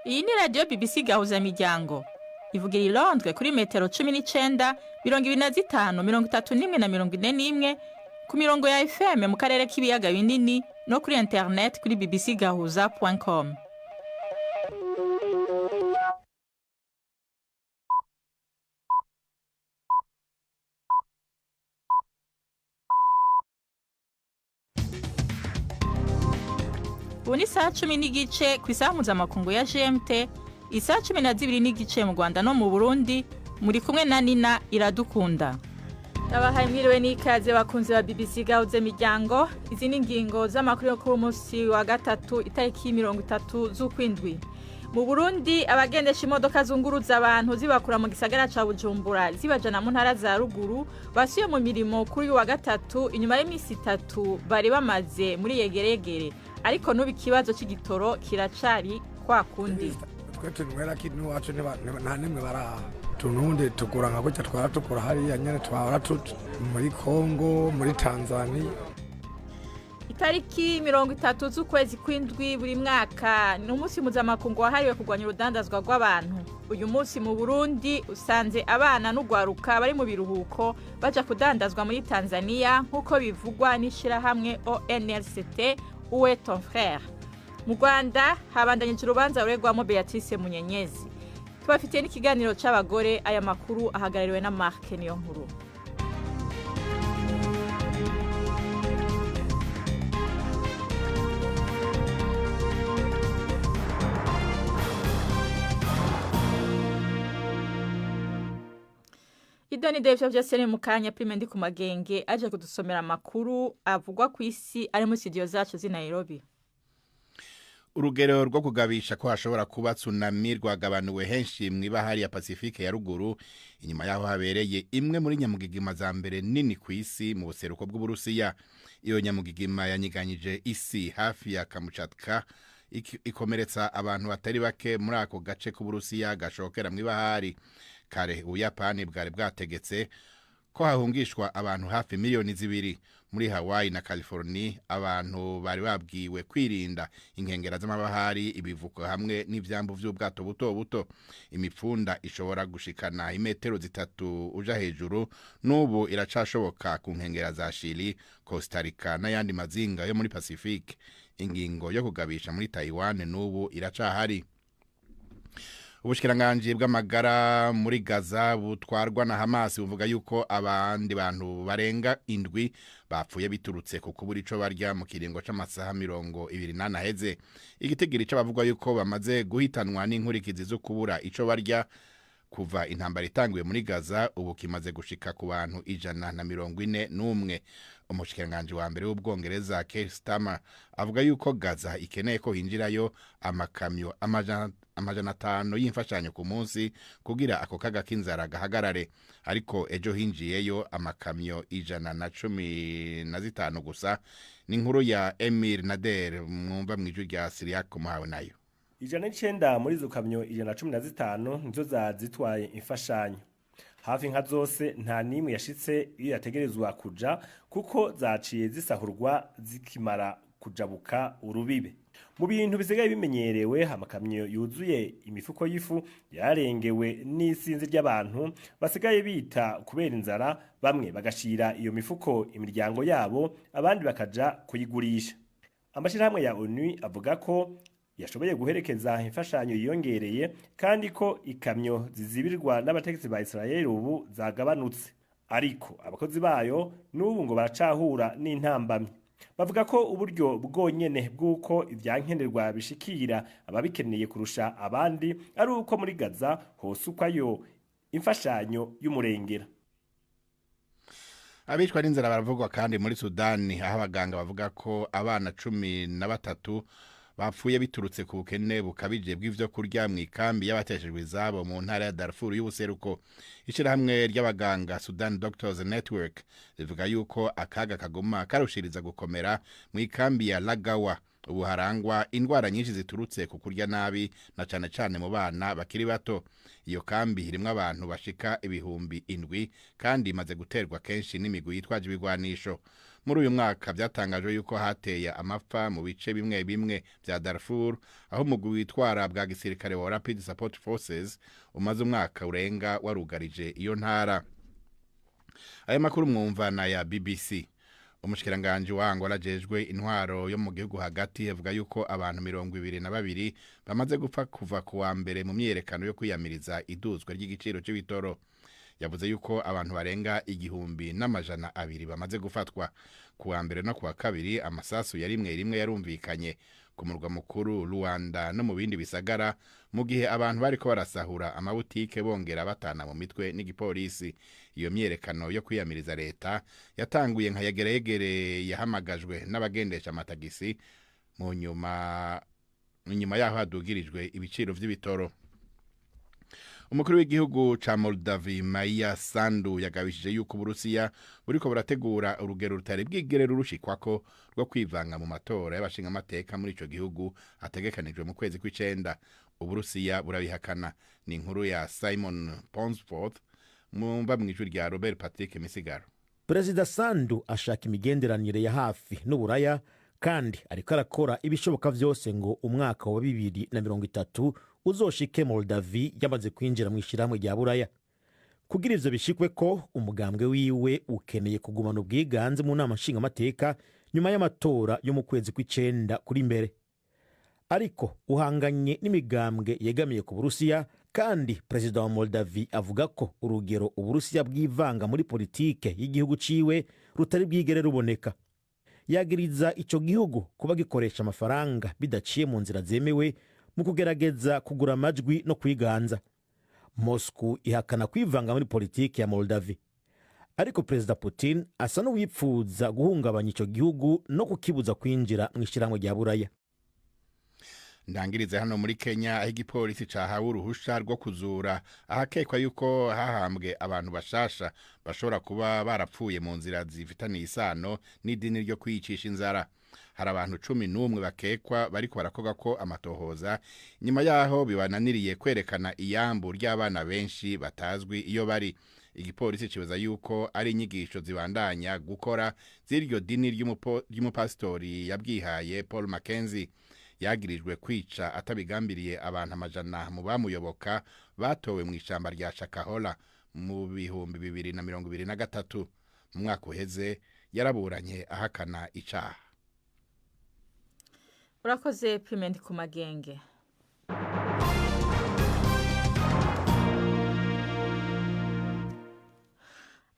Iyi ni radiyo BBC Gahuzamiryango ivugira i Londres kuri metero 19, 25, 31 na 41 ku mirongo ya FM mu karere k'ibiyaga binini no kuri internet kuri bbcgahuza.com. Ubu ni saa 10:15 ku isaha mpuzamakungu ya GMT, isaha 12:15 mu Rwanda no mu Burundi. Muri kumwe na Nina Iradukunda. Ndabahaye mwiriwe n'ikaze bakunzi ba BBC Gahuza Miryango. Izi ni ingingo z'amakuru yo kuri munsi wa gatatu, itariki 30 z'ukwindwi. Mu Burundi, abagendesha imodoka zunguruza abantu zibakura mu gisagara ca Bujumbura zibajana mu ntara za ruguru basuye mu mirimo kuri uyu wa gatatu inyuma y'imisi 3 bari bamaze muri yegeregere, ariko n'ubu ikibazo c'igitoro kiracari kwa kundi. Twe tunywera kinu wacu nta nimwe baraha tunundi tugura nka gutya twara tukura hariya nyene twahora muri Kongo, muri Tanzania. Itariki 30 z'ukwezi kw'indwi buri mwaka ni umunsi mpuzamakungu wahariwe kurwanya urudandazwa rw'abantu. Uyu munsi mu Burundi usanze abana n'ugwaruka bari mu biruhuko baja kudandazwa muri Tanzania nk'uko bivugwa n'ishirahamwe ONLCT Où ton frère. Mu Rwanda habandanyije urubanza ruregwamo Beatrice Munyenyezi. Tubafitiye n'ikiganiro c'abagore. Aya makuru ahagarariwe na Mark Niyonkuru. Idoni David vyose ni mukanya prime ndi ku magenge aje kudusomera amakuru avugwa ku isi ari muri studio zacu z'i Nairobi. Urugero rwo kugabisha ko hashobora kuba tsunami rwagabanuwe henshi mw'ibahari ya Pacifique ya ruguru inyuma yaho habereye imwe muri nyamugigima za mbere nini ku isi mu buseruko bw'Uburusiya. Iyo nyamugigima yanyiganyije isi hafi ya Kamchatka ikomeretsa abantu batari bake muri ako gace k'Uburusiya gashokera mw'ibahari. Kare Ubuyapani bwari bwategetse ko hahungishwa abantu hafi 2 miliyoni. Muri Hawaii na California abantu bari babwiwe kwirinda inkengera z'amabahari, ibivuko hamwe n'ivyambu vy'ubwato buto buto. Imipfunda ishobora gushikana imetero 3 uja hejuru n'ubu iracashoboka ku nkengera za Chili, Costa Rica n'ayandi mazinga yo muri Pacifique. Ingingo yo kugabisha muri Taiwan n'ubu iracahari. Ubushikiranganji bw'amagara muri Gaza butwarwa na Hamas buvuga yuko abandi bantu barenga 7 bapfuye biturutse ku kubura ico barya mu kiringo c'amasaha 24 aheze. Igitigiri c'abavugwa yuko bamaze guhitanwa n'inkurikizi zo kubura ico barya kuva intambara itanguye muri Gaza ubu kimaze gushika ku bantu 141. Umushikiranganji wa mbere w'Ubwongereza Keir Starmer avuga yuko Gaza ikeneye ko hinjirayo amakamyo 500 y'imfashanyo ku munsi kugira ako kaga k'inzara gahagarare, ariko ejo hinjiyeyo amakamyo 115 gusa. Ni inkuru ya Emir Nader mwumva mw'ijwi rya Siriaco muhawe nayo. 109 muri izo kamyo 115 nizo zitwaye imfashanyo. Hafi nka zose nta nimwe yashitse iyo yategerezwa kuja, kuko zaciye zisahurwa zikimara kujabuka urubibe. Mu bintu bisigaye bimenyerewe, amakamyo yuzuye imifuko y'ifu yarengewe n'isinzi ry'abantu basigaye bita kubera inzara, bamwe bagashira iyo mifuko imiryango yabo, abandi bakaja kuyigurisha. Amashirahamwe ya ONU avuga ko yashoboye guherekeza imfashanyo yiyongereye, kandi ko ikamyo zizibirwa n'abategetsi ba Israel ubu zagabanutse, ariko abakozi bayo n'ubu ngo baracahura n'intambamyi. Bavuga ko uburyo bwonyene bw'uko ivyankenerwa bishikira ababikeneye kurusha abandi ari uko muri Gaza hosukwayo imfashanyo y'umurengera. Abicwa n'inzara baravugwa kandi muri Sudani, aho abaganga bavuga ko abana 13 bapfuye biturutse ku bukene bukabije bw'ivyo kurya mu ikambi y'abateshejwe izabo mu ntara ya Darfur y'ubuseruko. Ishirahamwe ry'abaganga Sudan Doctors Network rivuga yuko akaga kaguma karushiriza gukomera mu ikambi ya Lagawa. Ubu harangwa indwara nyinshi ziturutse ku kurya nabi na cane cane mu bana bakiri bato. Iyo kambi irimwo abantu bashika 7,000 kandi imaze guterwa kenshi n'imigwi yitwaje ibigwanisho. Muri uyu mwaka vyatangajwe yuko hateye amapfa mu bice bimwe bimwe vya Darfur, aho umugwi witwara bwa gisirikare wa Rapid Support Forces umaze umwaka urenga warugarije iyo ntara. Aya makuru mwumva na ya BBC. Umushikiranganji wa Angola ajejwe intwaro yo mu gihugu hagati avuga yuko abantu 22 bamaze gupfa kuva ku wa mbere mu myiyerekano yo kwiyamiriza iduzwa ry'igiciro c'ibitoro. Yavuze yuko abantu barenga 1,200 bamaze gufatwa. Ku wa mbere no ku wa kabiri amasasu ya rimwe rimwe yarumvikanye ku murwa mukuru Luanda no mu bindi bisagara, mu gihe abantu bariko barasahura amabutike bongera batana mu mitwe n'igipolisi. Iyo myiyerekano yo kwiyamiriza leta yatanguye nka yegeregere yahamagajwe n'abagendesha amatagisi mu nyuma yaho hadugirijwe ibiciro vy'ibitoro. Umukuru w'igihugu ca Moldavi Maia Sandu yagabishije yuko Uburusiya buriko burategura urugero rutari bwigere rurushikwako rwo kwivanga mu matora y'abashinga amateka muri ico gihugu ategekanijwe mu kwezi kw'icenda. Uburusiya burabihakana. Ni inkuru ya Simon Ponsforth mumva mw'ijwi rya Robert Patrick Misigaro. Perezida Sandu ashaka imigenderanire ya hafi n'Uburaya kandi ariko arakora ibishoboka vyose ngo umwaka wa 2030 uzoshike Moldavi yamaze kwinjira mu ishyirahamwe rya Buraya. Kugira ivyo bishikwe ko umugambwe wiwe ukeneye kugumana ubwiganze mu nama nshingamateka nyuma y'amatora yo mu kwezi kw'icenda kuri mbere. Ariko uhanganye n'imigambwe yegamiye ku Burusiya, kandi perezida wa Moldavi avuga ko urugero Uburusiya bwivanga muri politike y'igihugu ciwe rutari bwigere ruboneka. Yagiriza ico gihugu kuba gikoresha amafaranga bidaciye mu nzira zemewe mu kugerageza kugura amajwi no kwiganza. Moscow ihakana kwivanga muri politiki ya Moldavi, ariko Perezida Putin asa n'uwipfuza guhungabanya ico gihugu no kukibuza kwinjira mu ishyirahamwe rya Buraya. Ndangirize hano muri Kenya, aho igipolisi cahawe uruhusha rwo kuzura ahakekwa yuko hahambwe abantu bashasha bashobora kuba barapfuye mu nzira zifitaniye isano n'idini ryo kwiyicisha inzara. Hari abantu 11 bakekwa bariko barakoga ko amatohoza nyuma yaho bibananiriye kwerekana iyambu ry'abana benshi batazwi iyo bari. Igipolisi cibaza yuko ari inyigisho zibandanya gukora z'iryo dini ry'umupasitori yabwihaye Paul Mackenzie. Yagirijwe kwica atabigambiriye abantu 100 mu bamuyoboka batowe mu ishamba rya Shakahola mu 2023. Mu mwaka uheze yaraburanye ahakana icaha. Urakoze Piment ku magenge.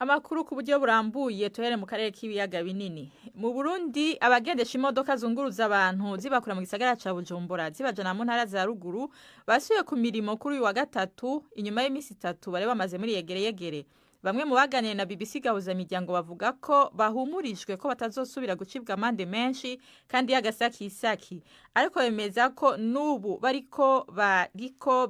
Amakuru ku buryo burambuye tuhere mu karere k'ibiyaga binini. Mu Burundi abagendesha imodoka zunguruza abantu zibakura mu gisagara ca Bujumbura zibajana mu ntara za ruguru basuye ku mirimo kuri uyu wa gatatu inyuma y'imisi 3 bari bamaze muri yegere yegere. Bamwe mu baganiriye na BBC gahuza miryango bavuga ko bahumurijwe ko batazosubira gucibwa amande menshi kandi y'agasakisaki, ariko bemeza ko n'ubu bariko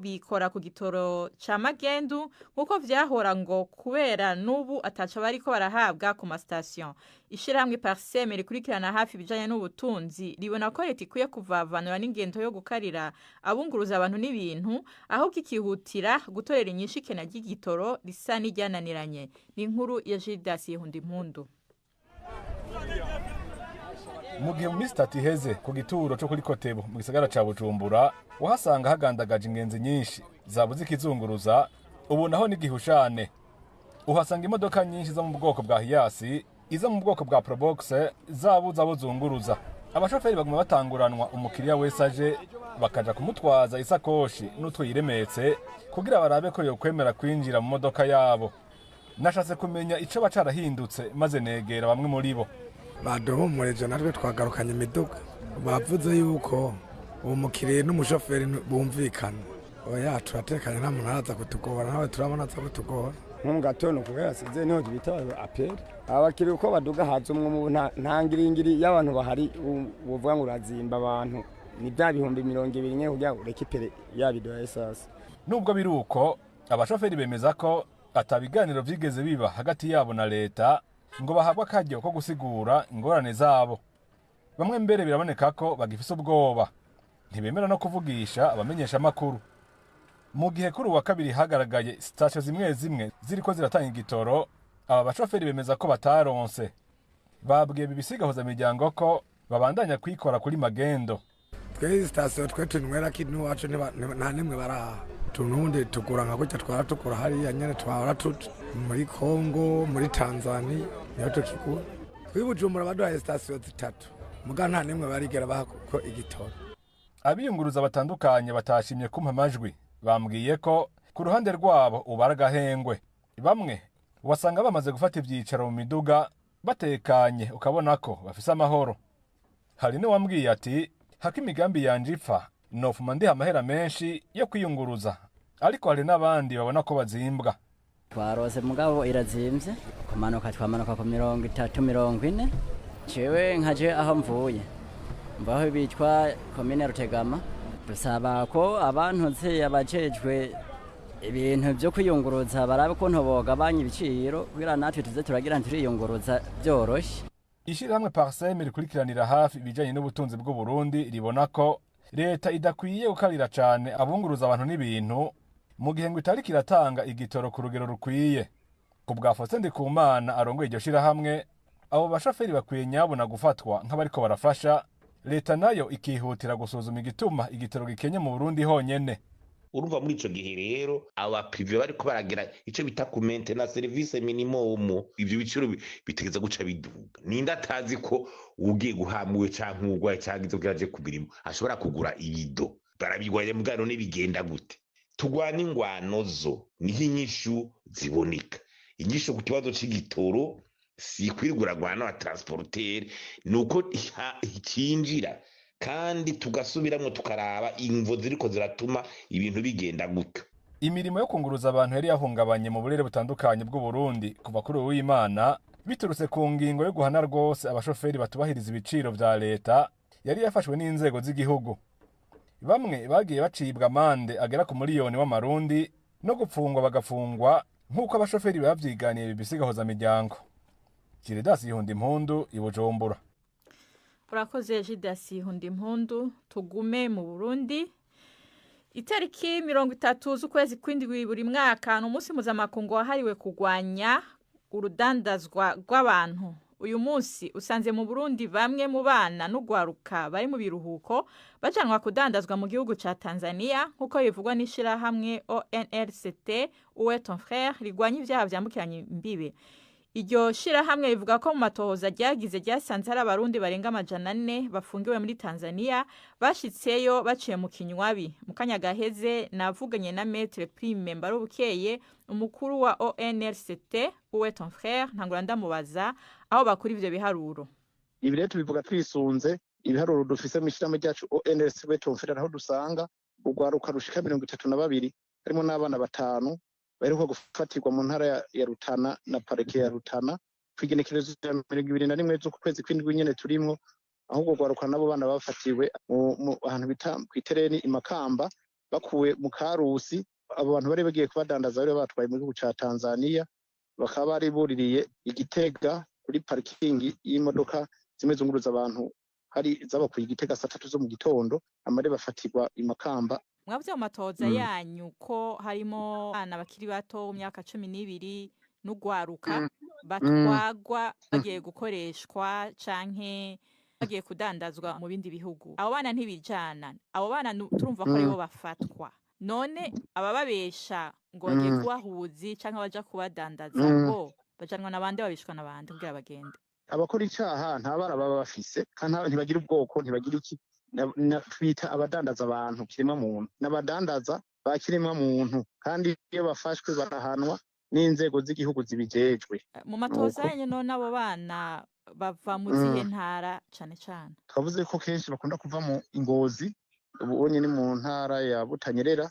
bikora ku gitoro ca magendu nkuko vyahora ngo kubera n'ubu ataco bariko barahabwa ku ma station. Ishirahamwe Parseme rikurikirana hafi ibijanye n'ubutunzi ribona ko leta ikwiye kuvavanura n'ingendo yo gukarira abunguruza abantu n'ibintu, ahubwo ikihutira gutorera inyishu ikena ry'igitoro risa n'iryananiranye. Ni inkuru ya Gildas Yehundimpundu. Mu gihe mu minsi itatu iheze ku gituro cyo kuri Kotebo mu gisagara ca Bujumbura wahasanga hagandagaje ingenzi nyinshi zabuze ikizunguruza, ubu naho n'igihushane. Uhasanga imodoka nyinshi zo mu bwoko bwa Hiace, izo mu bwoko bwa Probox zabuze abo zunguruza. Abashoferi baguma batanguranwa umukiriya wese aje bakaja kumutwaza isakoshi n'utwo yiremetse kugira barabe ko yokwemera kwinjira mu modoka yabo. Nashatse kumenya ico bacarahindutse maze negera bamwe muri bo. Baduhumurije natwe twagarukanye imiduga, bavuze yuko uwo mukiriya n'umushoferi bumvikana. Oya turatekanye, nta muntu araza kutugora, nawe turabona aza kutugora. Nko mu gatondo kubera size niho bita aperi abakiriya uko baduga haza umwe mu nta ngiringiri y'abantu bahari uvuga ngo urazimba abantu ni bya 20,000 nyene kugira urekipere ya bido ya esase. Nubwo biruko abashoferi bemeza ko atabiganiro vyigeze biba hagati yabo na leta ngo bahabwa akaryo ko gusigura ingorane zabo. Bamwe mbere biraboneka ko bagifise ubwoba, ntibemera no kuvugisha abamenyesha amakuru. Mu gihe kuri uwa kabiri hagaragaye sitasiyo zimwe zimwe ziriko ziratanga igitoro, aba bashoferi bemeza ko bataronse. Babwiye BBC Gahuzamiryango ko babandanya kwikora kuri magendo. Twe sitasiyo twe tunywera kino iwacu nta nimwe baraha. Tunundi tugura nka gutya twara tukura hariya nyene twahora tuja muri Kongo, muri Tanzania niho tukigura. Twe Bujumbura baduhaye sitasiyo zitatu, muga nta nimwe barigera baha kuko igitoro. Abiyunguruza batandukanye batashimye kumpa amajwi bambwiye ko ku ruhande rwabo ubara agahengwe. Bamwe wasanga bamaze gufata ivyicaro mu miduga batekanye, ukabona ko bafise amahoro. Hari n'uwambwiye ati hako imigambi yanje ipfa nofuma ndiha amahera menshi yo kwiyunguruza, ariko hari n'abandi babona ko bazimbwa. Twarose mugabo irazimvye, kumanuka twamanuka ku 30 40. Jewe nkaje aho mvuye mbaho bitwa komine Rutegama, dusaba ko abantu nse abajejwe ibintu byo kwiyunguruza barabe ko ntobogabanya ibiciro kugira natwe tuze turagira ntiriyunguruza byoroshe. Ishirahamwe Parsem rikurikiranira hafi ibijanye n'ubutunzi bw'u Burundi ribona ko leta idakwiye gukarira cane abunguruza abantu n'ibintu mu gihe ngo itariko iratanga igitoro ku rugero rukwiye. Ku bwa Faustin Ndikumana arongoye iryo shirahamwe, abo bashoferi bakwiye nyabuna gufatwa nk'abariko barafasha leta, nayo ikihutira gusuzuma igituma igitoro gikenye mu Burundi honyene. Urumva muri ico gihe rero aba privé bariko baragira ico bita ku maintenance service minimum, ivyo biciro bitegeza guca biduga. Ninde atazi ko ugiye guhamuwe canke uwugwaye canke izo aje ku mirimo ashobora kugura ibido? Barabigwaye mbwa none bigenda gute? Tugwana ingwano zo niho inyishu ziboneka. Inyishu ku kibazo c'igitoro si kwirwiragwana wa transporteur, nuko icinjira kandi tugasubiramwo tukaraba imvo ziriko ziratuma ibintu bigenda gutyo. Imirimo yo kunguruza abantu yari yahungabanye mu burere butandukanye bw'u Burundi kuva kuri Uwimana, biturutse ku ngingo yo guhana rwose abashoferi batubahiriza ibiciro vya leta yari yafashwe n'inzego z'igihugu. Bamwe bagiye bacibwa amande agera ku miliyoni w'amarundi no gupfungwa bagafungwa, nk'uko abashoferi bavyiganiye BBC Gahuzamiryango. Giridasi Yihunda Impundu i Bujumbura. Urakoze Jidasi Hundimpundu. Tugume mu Burundi. Itariki 30 z'ukwezi kw'indwi buri mwaka ni umunsi mpuzamakungu wahariwe kurwanya urudandazwa rw'abantu. Uyu munsi usanze mu Burundi bamwe mu bana n'ugwaruka bari mu biruhuko bajanwa kudandazwa mu gihugu ca Tanzania, nk'uko bivugwa n'ishirahamwe ONLCT Où est ton frère rigwanya ivyaha vyambukiranya imbibe. Iryo shirahamwe rivuga ko mu matohoza ryagize ryasanze hari abarundi barenga 400 bafungiwe muri Tanzania bashitseyo baciye mu kinywabi. Mu kanya gaheze navuganye na Maître Prime Mbarubukeye, umukuru wa ONLCT Où est ton frère, ntangura ndamubaza aho bakura ivyo biharuro. Ibi rero tubivuga twisunze ibiharuro dufise mu ishirahamwe ryacu ONLCT Où est ton frère, aho dusanga urwaruka rushika 32 harimo n'abana 5 baheruka gufatirwa mu ntara ya Rutana na parike ya Rutana kw'igenekerezo rya 21 z'ukwezi kw'indwi nyene turimwo, aho urwo rwaruka nabo bana bafatiwe ahantu bita kw'itereni i Makamba, bakuwe mu Karusi. Abo bantu bari bagiye kubadandaza bari batwaye mu gihugu ca Tanzania, bakaba bari buririye Igitega kuri parikingi y'imodoka zimwe zunguruza abantu, hari zabakuye Igitega saa 3 zo mu gitondo, amare bafatirwa i Makamba. Mwavuze mu matohoza yanyu ko harimo abana bakiri bato mu myaka 12 n'ugwaruka batwagwa bagiye gukoreshwa canke bagiye kudandazwa mu bindi bihugu. Abo bana ntibijana, abo bana turumva ko aribo bafatwa. None abababesha ngo bagiye kubahuzi canke baja kubadandaza, bo bajanwa n'abandi, babishwa n'abandi kugira bagende? Abakora icaha nta bana baba bafise, kandi ntibagira ubwoko, ntibagira iki. Twita abadandaza abantu kiremwa muntu, n'abadandaza ba kiremwa muntu, kandi iyo bafashwe barahanwa n'inzego z'igihugu zibijejwe. Mu matohoza yanyu none abo bana bava mu zihe ntara cane cane? Twavuze ko kenshi bakunda kuva mu Ngozi, ubonye ni mu ntara ya Butanyerera,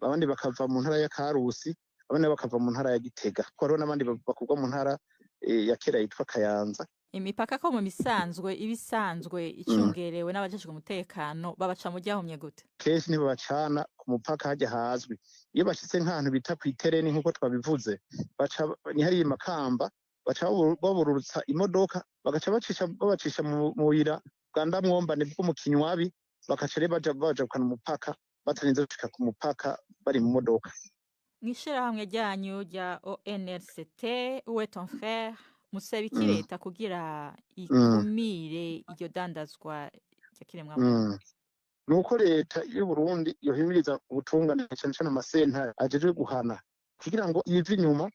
abandi bakava mu ntara ya Karusi, abandi bakava mu ntara ya Gitega, ko hariho n'abandi bakurwa mu ntara ya kera yitwa Kayanza. Imipaka ko mu misanzwe ibisanzwe icungerewe n'abajejwe umutekano, babaca mu ryahumye gute? Kenshi ntibabacana ku mupaka hajya hazwi. Iyo bashitse nk'ahantu bita kw'itereni nk'uko twabivuze, baca ni hariya i Makamba, baca babururutsa imodoka, bagaca babacisha mu buyira bwa Ndamwombane bwo mu Kinywabi, bakaca rero baja bajabukana umupaka batarinze gushika ku mupaka bari mu modoka. Mw'ishirahamwe ryanyu rya ONLCT Où est ton frère, musaba iki leta kugira ikumire iryo dandazwa rya kiremwamuntu? Nuko leta y'u Burundi yohimiriza ubutungane, cane cane amasentare ajejwe guhana, kugira ngo yive inyuma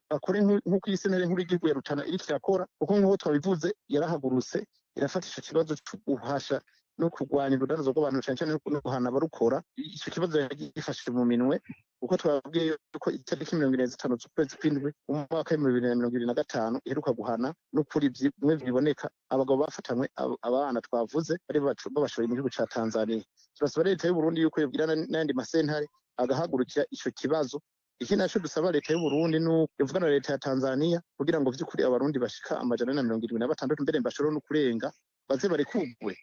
akore nk'uko iyi sentare nkuru y'igihugu ya Rutana iriko irakora, kuko nk'uko twabivuze yarahagurutse irafata ico kibazo co guhasha no kurwanya urudandazwa rw'abantu, cane cane no guhana abarukora. Ico kibazo yagifashije mu minwe, kuko twababwiye yuko itariki 45 z'ukwezi kw'indwi mu mwaka w'2025 iheruka guhana n'ukuri bimwe biboneka abagabo bafatanywe abana twavuze bari babashoye mu gihugu ca Tanzania. Turasaba leta y'u Burundi yuko yobwirana n'ayandi masentare agahagurukira ico kibazo. Ikindi naco dusaba leta y'u Burundi nuko yovugana na leta ya Tanzania kugira ngo vy'ukuri abarundi bashika 476 mbere bashobora no kurenga baze barekugwe.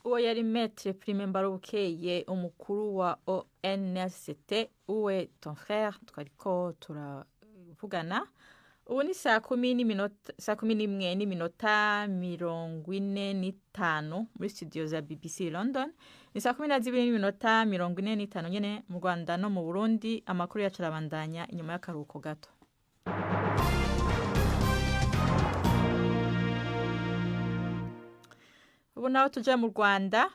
Uwo yari Maître Prime Mbarubukeye, umukuru wa ONLCT Où est ton frère, twariko turavugana. Ubu ni 11:45 muri studio za BBC London, ni 12:45 nyene mu Rwanda no mu Burundi. Amakuru yacu arabandanya inyuma y'akaruhuko gato. Ubu naho tuje mu Rwanda.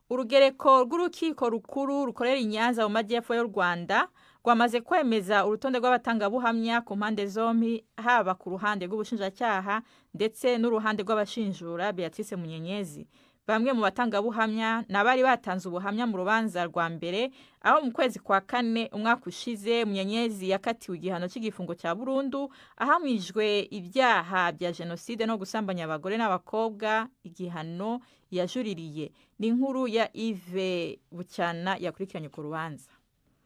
Urugereko rw'urukiko rukuru rukorera i Nyanza mu majyepfo y'u Rwanda rwamaze kwemeza urutonde rw'abatangabuhamya ku mpande zombi, haba ku ruhande rw'ubushinjacyaha ndetse n'uruhande rw'abashinjura Beatrice Munyenyezi. Bamwe mu batangabuhamya ni abari batanze ubuhamya mu rubanza rwa mbere, aho mu kwezi kwa kane umwaka ushize Munyenyezi yakatiwe igihano cy'igifungo cya burundu ahamwijwe ibyaha bya jenoside no gusambanya abagore n'abakobwa, igihano yajuririye. Ni inkuru ya Yves Bucyana yakurikiranye ku rubanza.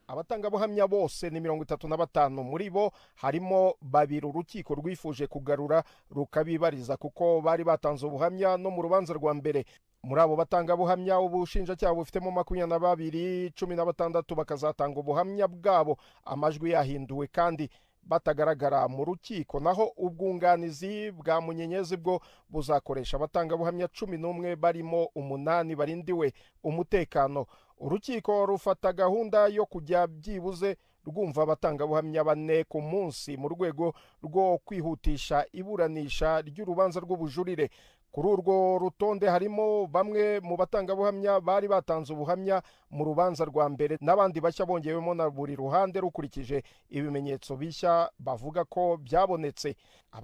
Abatangabuhamya bose ni 35, muri bo harimo babiri urukiko rwifuje kugarura rukabibariza kuko bari batanze ubuhamya no mu rubanza rwa mbere. Muri abo batangabuhamya ubushinjacyaha bufitemo 22, 16 bakazatanga ubuhamya bwabo amajwi yahinduwe kandi batagaragara mu rukiko, naho ubwunganizi bwa Munyenyezi bwo buzakoresha abatangabuhamya 11 barimo 8 barindiwe umutekano. Urukiko rufata gahunda yo kujya byibuze rwumva abatangabuhamya 4 ku munsi mu rwego rwo kwihutisha iburanisha ry'urubanza rw'ubujurire. Kuri urwo rutonde harimo bamwe mu batangabuhamya bari batanze ubuhamya mu rubanza rwa mbere n'abandi bashya bongewemo na buri ruhande rukurikije ibimenyetso bishya bavuga ko byabonetse.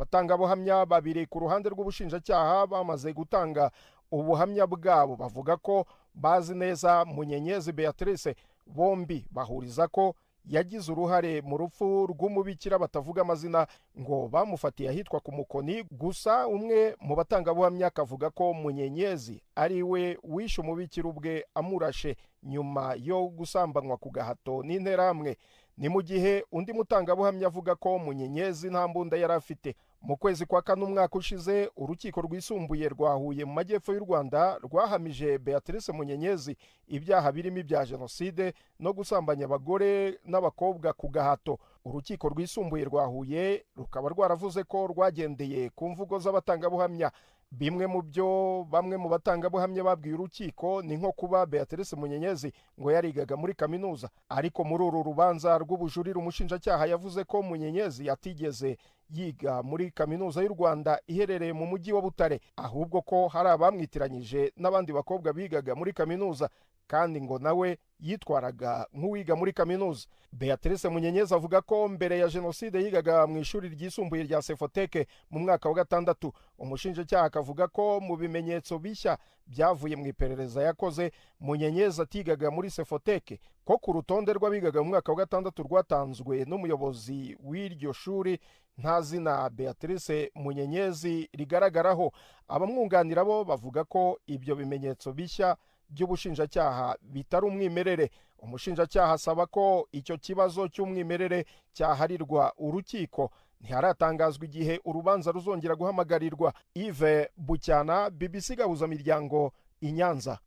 Abatangabuhamya babiri ku ruhande rw'ubushinjacyaha bamaze gutanga ubuhamya bwabo bavuga ko bazi neza Munyenyezi Beatrice. Bombi bahuriza ko yagize uruhare mu rupfu rw'umubikira batavuga amazina ngo bamufatiye ahitwa ku Mukoni. Gusa umwe mu batangabuhamya akavuga ko Munyenyezi ari we wishe umubikira ubwe amurashe nyuma yo gusambanywa ku gahato n'interahamwe. Ni mu gihe undi mutangabuhamya avuga ko Munyenyezi nta mbunda yari afite. Mu kwezi kwa kane umwaka ushize urukiko rwisumbuye rwa Huye mu majyepfo y'u Rwanda rwahamije Beatrice Munyenyezi ibyaha birimo ibya jenoside no gusambanya abagore n'abakobwa ku gahato. Urukiko rwisumbuye rwa Huye rukaba rwaravuze ko rwagendeye ku mvugo z'abatangabuhamya. Bimwe mu byo bamwe mu batangabuhamya babwiye urukiko ni nko kuba Beatrice Munyenyezi ngo yarigaga muri kaminuza, ariko muri uru rubanza rw'ubujurire umushinjacyaha yavuze ko Munyenyezi yatigeze yiga muri kaminuza y'u Rwanda iherereye mu mujyi wa Butare, ahubwo ko hari abamwitiranyije n'abandi bakobwa bigaga muri kaminuza kandi ngo nawe yitwaraga nk'uwiga muri kaminuza. Beatrice Munyenyezi avuga ko mbere ya jenoside yigaga mu ishuri ryisumbuye rya Sefoteke mu mwaka wa 6. Umushinjacyaha akavuga ko mu bimenyetso bishya byavuye mu iperereza yakoze Munyenyezi atigaga muri Sefoteke, ko ku rutonde rw'abigaga mu mwaka wa 6 rwatanzwe n'umuyobozi w'iryo shuri nta zina Beatrice Munyenyezi rigaragaraho. Abamwunganira bo bavuga ko ibyo bimenyetso bishya by'ubushinjacyaha bitari umwimerere. Umushinjacyaha asaba ko icyo kibazo cy'umwimerere cyaharirwa urukiko. Ntiharatangazwa igihe urubanza ruzongera guhamagarirwa. Yves Bucyana, BBC Gahuza Miryango, i Nyanza.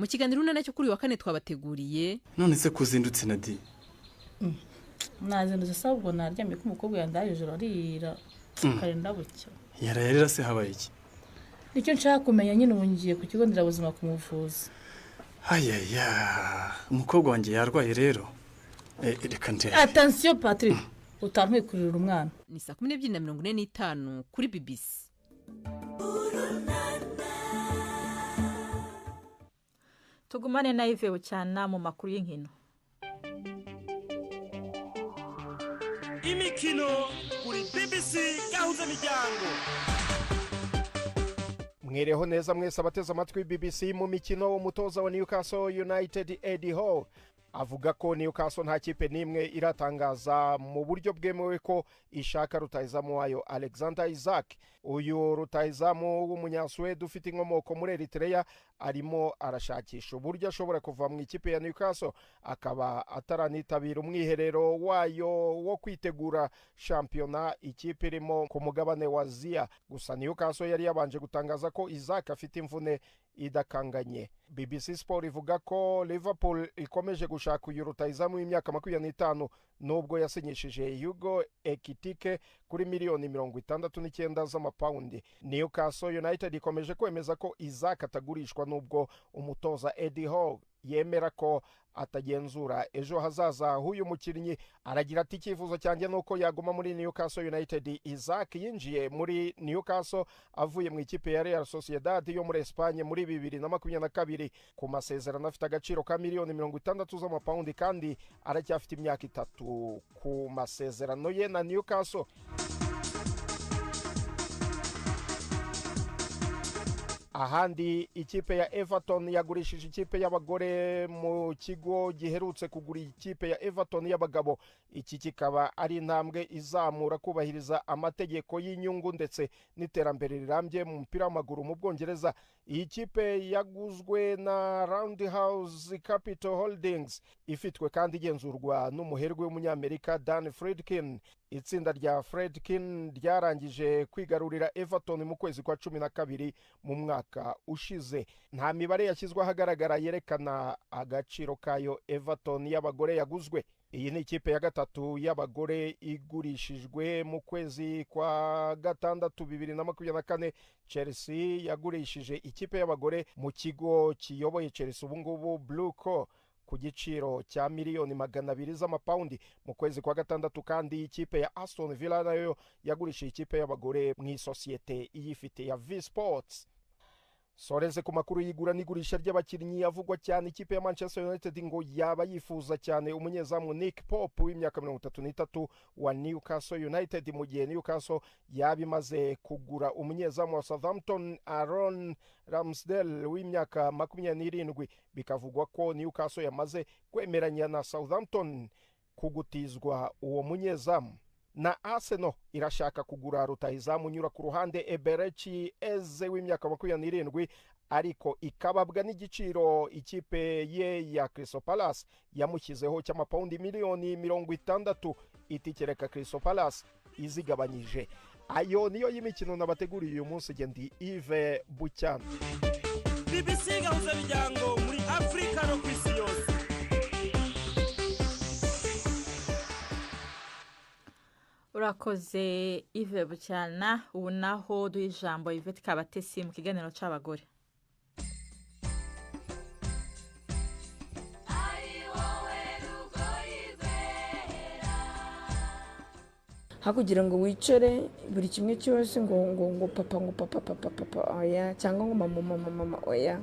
Mu kiganiro Urunana cyo kuri uyu wa kane twabateguriye. None se kuzindutse, Nadi? Nazindutse se, ahubwo naryamye ko umukobwa yandaye ijoro arira karinda bucya. Yarayarira se, habaye iki? Nicyo nshaka kumenya nyine. Ubu ngiye ku kigo nderabuzima kumuvuza. Ayaya, umukobwa wanjye yarwaye rero. Reka ndebe. Attention Patrick, utantwikurira umwana. Ni saa 12:45 kuri BBC. Tugumane na Yves Bucyana mu makuru y'inkino. Imikino kuri BBC Gahuza Miryango. Mwereho neza mwese abateze amatwi BBC. Mu mikino, umutoza wa Newcastle United Eddie Howe avuga ko Newcastle nta kipe n'imwe iratangaza mu buryo bwemewe ko ishaka rutahizamu wayo Alexander Isak. Uyu rutahizamu w'umunyasuwede ufite inkomoko muri Eritrea arimo arashakisha uburyo ashobora kuva mu ikipe ya Newcastle, akaba ataranitabira umwiherero wayo wo kwitegura shampiyona ikipe irimo ku mugabane wa Aziya. Gusa Newcastle yari yabanje gutangaza ko Isak afite imvune idakanganye. BBC Sport ivuga ko Liverpool ikomeje gushaka uyu rutahizamu w'imyaka 25, nubwo yasinyishije Hugo Ekitike kuri miliyoni 69 z'amapawundi. Newcastle United ikomeje kwemeza ko Isak atagurishwa, nubwo umutoza Eddie Howe yemera ko atagenzura ejo hazaza h'uyu mukinnyi. Aragira ati: "Icyifuzo cyanjye ni uko yaguma muri Newcastle United." Isak yinjiye muri Newcastle avuye mu ikipe ya Real Sociedad yo muri Espagne muri 2022 ku masezerano afite agaciro ka miliyoni 60 z'amapawundi, kandi aracyafite imyaka 3 ku masezerano ye na Newcastle. Ahandi, ikipe ya Everton yagurishije ikipe y'abagore mu kigo giherutse kugura ikipe ya Everton y'abagabo. Iki kikaba ari intambwe izamura kubahiriza amategeko y'inyungu ndetse n'iterambere rirambye mu mupira w'amaguru mu Bwongereza. Iyi kipe yaguzwe na Roundhouse Capital Holdings, ifitwe kandi igenzurwa n'umuherwe w'umunyamerika Dan Friedkin. Itsinda rya Friedkin ryarangije kwigarurira Everton mu kwezi kwa 12 mu mwaka ushize. Nta mibare yashyizwe ahagaragara yerekana agaciro kayo Everton y'abagore yaguzwe. Iyi ni ikipe ya gatatu y'abagore igurishijwe. Mu kwezi kwa gatandatu 2024, Chelsea yagurishije ikipe y'abagore mu kigo kiyoboye Chelsea ubungubu, Blueco, ku giciro cya miliyoni 200 z'amapawundi. Mu kwezi kwa gatandatu kandi, ikipe ya Aston Villa nayo yagurishije ikipe y'abagore mu isosiyete iyifite ya V Sports. Soreze ku makuru y'igura n'igurisha ry'abakinnyi avugwa cyane. Ikipe ya Manchester United ngo yaba yifuza cyane umunyezamu Nick Pope w'imyaka 33 wa Newcastle United, mu gihe Newcastle yaba imaze kugura umunyezamu wa Southampton Aaron Ramsdale w'imyaka 27. Bikavugwa ko Newcastle yamaze kwemeranya na Southampton kugutizwa uwo munyezamu. Na Arsenal irashaka kugura rutahizamu unyura ku ruhande Eberechi Eze w'imyaka 27, ariko ikababwa n'igiciro ikipe ye ya Crystal Palace yamushyizeho cy'amapawundi miliyoni 60, itikereka Crystal Palace izigabanyije. Ayo niyo y'imikino nabateguriye uyu munsi. Ndi Yves Bucyana. BBC Gahuza Miryango muri Afrika no ku isi yose. Urakoze Yves Bucyana. Ubu naho duha ijambo Yvette Kabatesi mu kiganiro c'abagore. Hakugira ngo wicare buri kimwe cyose ngo ngo ngo papa, ngo papa, papa, papa, oya, cyangwa ngo mama, mama, mama, oya,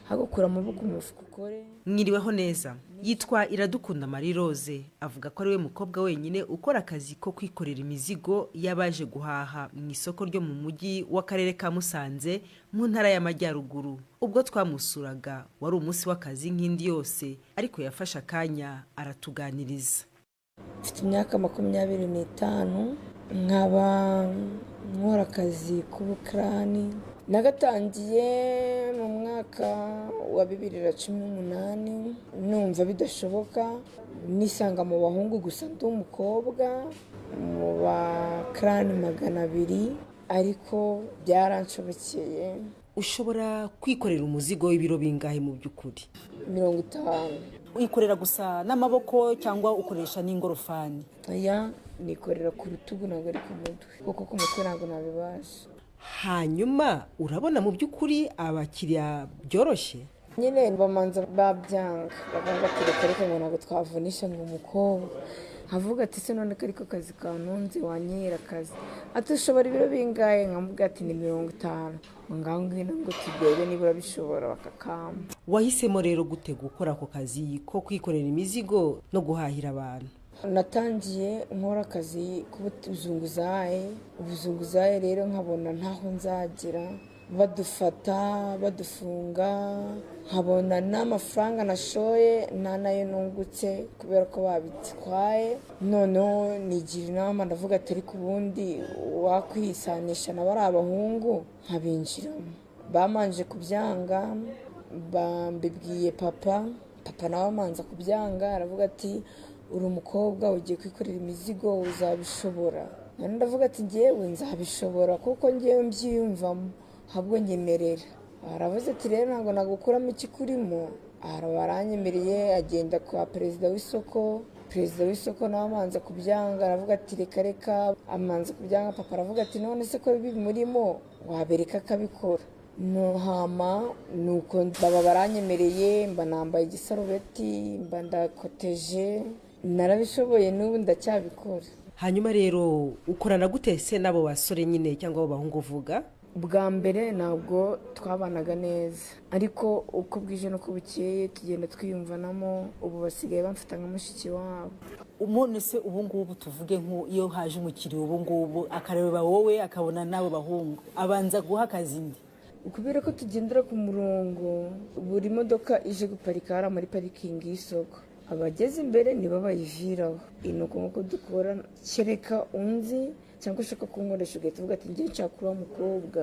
hagukura amaboko mu mufuka ukore. Mwiriweho neza. Yitwa Iradukunda Marie Rose, avuga ko ari we mukobwa wenyine ukora akazi ko kwikorera imizigo y'abaje guhaha mu isoko ryo mu mujyi w'akarere ka Musanze mu Ntara y'Amajyaruguru. Ubwo twamusuraga wari umunsi w'akazi nk'indi yose, ariko yafashe akanya aratuganiriza. Mfite imyaka 25, nkaba nkora akazi k'ubukarani. Nagatangiye mu mwaka wa 2018, numva bidashoboka, nisanga mu bahungu gusa, ndi umukobwa mu bakarani 200, ariko byaranshobokeye. Ushobora kwikorera umuzigo w'ibiro bingahe mu by'ukuri? 50. Uyikorera gusa n'amaboko cyangwa ukoresha n'ingorofani? Oya, nikorera ku rutugu, ntabwo ari ku mutwe, kuko ku mutwe ntabwo nabibasha. Hanyuma urabona mu by'ukuri abakiriya byoroshye? Nyine bamanza babyanga, bakavuga ati reka reka, ngo ntabwo twavunisha ngo umukobwa. Nkavuga ati se none ko ariko kazi kantunze, wanyera akazi. Ati ushobora ibiro bingahe? Nkamubwira ati ni 50. Ngo ngaho ngwino ngo turebe niba urabishobora, bakakamba. Wahisemo rero gute gukora ako kazi ko kwikorera imizigo no guhahira abantu? Natangiye nkora akazi k'ubuzunguzayi. Ubuzunguzayi rero nkabona ntaho nzagera, badufata badufunga, nkabona n'amafaranga nashoye nta nayo nungutse kubera ko babitwaye. Noneho nigira inama, ndavuga ati ariko ubundi wakwisanisha na bari abahungu, nkabinjiramo. Bamanje kubyanga, bambibwiye papa, papa nawe amanza kubyanga, aravuga ati uri umukobwa ugiye kwikorera imizigo, uzabishobora? None ndavuga ati ngewe nzabishobora kuko ngewe mbyiyumvamo, ahubwo nyemerera. Aravuze ati rero ntabwo nagukuramo ikikurimo. Baranyemereye, agenda kwa perezida w'isoko. Perezida w'isoko nawe amanza kubyanga, aravuga ati reka reka, amanza kubyanga. Papa aravuga ati none se ko bimurimo wabereka akabikora. No hama nuko baba baranyemereye, mba nambaye igisarubeti, mba ndakoteje, narabishoboye, n'ubu ndacyabikora. Hanyuma rero ukorana gute se n'abo basore nyine cyangwa abo bahungu uvuga? Bwa mbere ntabwo twabanaga neza, ariko uko bwije n'uko bukeye tugenda twiyumvanamo, ubu basigaye bamfata nka mushiki wabo. Umuntu se ubu ngubu tuvuge nk'iyo haje umukiriya ubu ngubu akareba wowe akabona n'abo bahungu, abanza guha akazi nde? Kubera ko tugendera ku murongo, buri modoka ije guparika hariya muri parikingi y'isoko, abageze imbere nibo bayiviraho. Ni uko nguko dukora, kereka unzi cyangwa ushaka kunkoresha ugahita uvuga ati ngiye nshaka uriya mukobwa,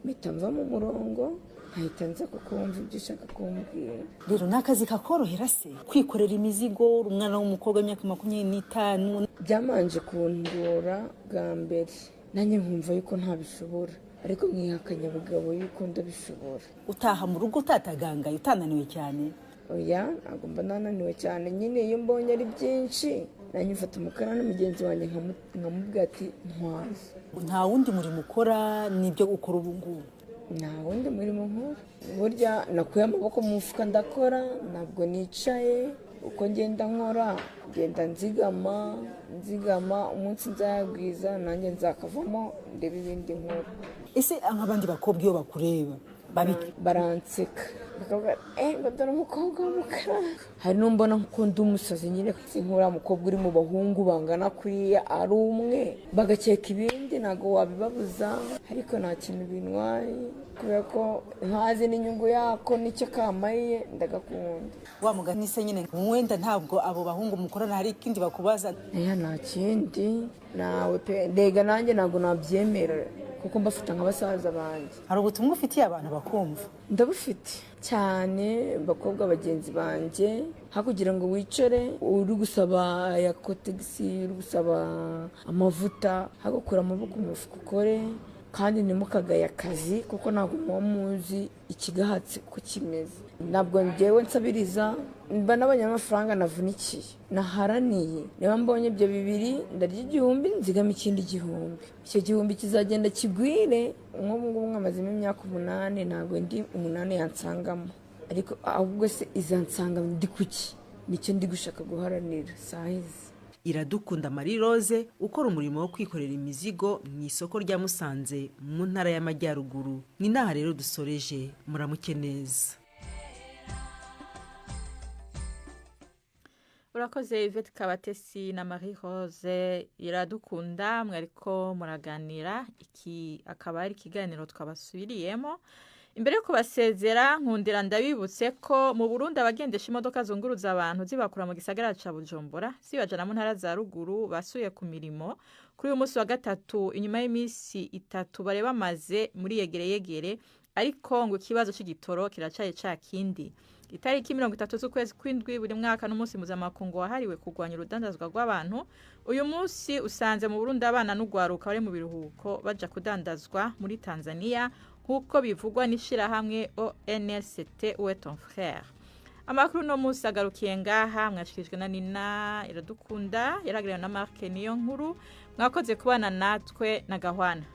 mpita mva mu murongo nkahita nza kukumva ibyo ushaka kumbwira. Rero ni akazi kakorohera se kwikorera imizigo uri umwana w'umukobwa w'imyaka 25? Byamanje kundora bwa mbere, nanjye nkumva yuko ntabishobora, ariko nkihakanya abagabo yuko ndabishobora. Utaha mu rugo utatagangaye, utananiwe cyane? Oya, ntabwo mba nananiwe cyane, nyine iyo mbonye ari byinshi nanjye mfata umukarani mugenzi wanjye nkamubwira ati ntwaza. Nta wundi murimo ukora n'ibyo ukora ubu ngubu? Nta wundi murimo nkora. Burya nakuye amaboko mu mufuka ndakora, ntabwo nicaye. Uko ngenda nkora ngenda nzigama nzigama, umunsi nzayagwiza nanjye nzakavamo ndebe ibindi nkora. Ese nk'abandi bakobwa iyo bakureba baranseka bakavuga ngo dore umukobwa w'umukara. Hari n'umbona ko ndi umusazi nyine, sinkura umukobwa uri mu bahungu bangana kuriya ari umwe, bagakeka ibindi, ntabwo wabibabuza, ariko nta kintu bintwaye kubera ko ntazi n'inyungu yako n'icyo kamariye, ndagakunda. Wa mugani se nyine wenda ntabwo abo bahungu mukorana hari ikindi bakubaza? Oya, nta kindi nawe pe, ndega nanjye ntabwo nabyemera kuko mbafata nka basaza banjye. Hari ubutumwa ufitiye abantu bakumva? Ndabufite cyane, bakobwa bagenzi banjye, hakugira ngo wicare uri gusaba ya kotegisi, uri gusaba amavuta, hagukura amaboko mu mufuka ukore, kandi ntimukagaye akazi kuko ntabwo muba muzi ikigahatse uko kimeze. Ntabwo ngewe nsabiriza, mba n'abanyamafaranga navunikiye, naharaniye. Niba mbonye ibyo bibiri ndarya 1000, nzigama ikindi 1000, icyo 1000 kizagenda kigwire. Nk'ubu ngubu nkamazemo imyaka 8, ntabwo ndi 8 yansangamo, ariko ahubwo se izansanga ndi kuki? Nicyo ndi gushaka guharanira sahizi. Iradukunda Marie Rose ukora umurimo wo kwikorera imizigo mu isoko rya Musanze mu ntara y'Amajyaruguru. Ni naha rero dusoreje, muramuke neza. Urakoze Yvette Kabatesi na Marie Rose Iradukunda, mwariko muraganira. Iki akaba ari ikiganiro twabasubiriyemo. Imbere yo kubasezera nkundira ndabibutse ko mu Burundi abagendesha imodoka zunguruza abantu zibakura mu gisagara ca Bujumbura zibajana mu ntara za ruguru basuye ku mirimo kuri uyu munsi wa gatatu inyuma y'iminsi 3 bare bamaze muri yegereyegere, ariko ngo ikibazo c'igitoro kiracaye ca kindi. Itariki 30 z'ukwezi kw'indwi buri mwaka n'umunsi mpuzamakungu wahariwe kurwanya urudandazwa rw'abantu. Uyu munsi usanze mu Burundi abana n'ugwaruka bari mu biruhuko baja kudandazwa muri Tanzania, Nk'uko bivugwa n'ishyirahamwe ONLCT Où est ton frère. Amakuru no munsi agarukiye ngaha, mwashikirijwe na Nina Iradukunda, yaragiriwe na Mark Niyo Nkuru. Mwakoze kubana natwe na Gahwana.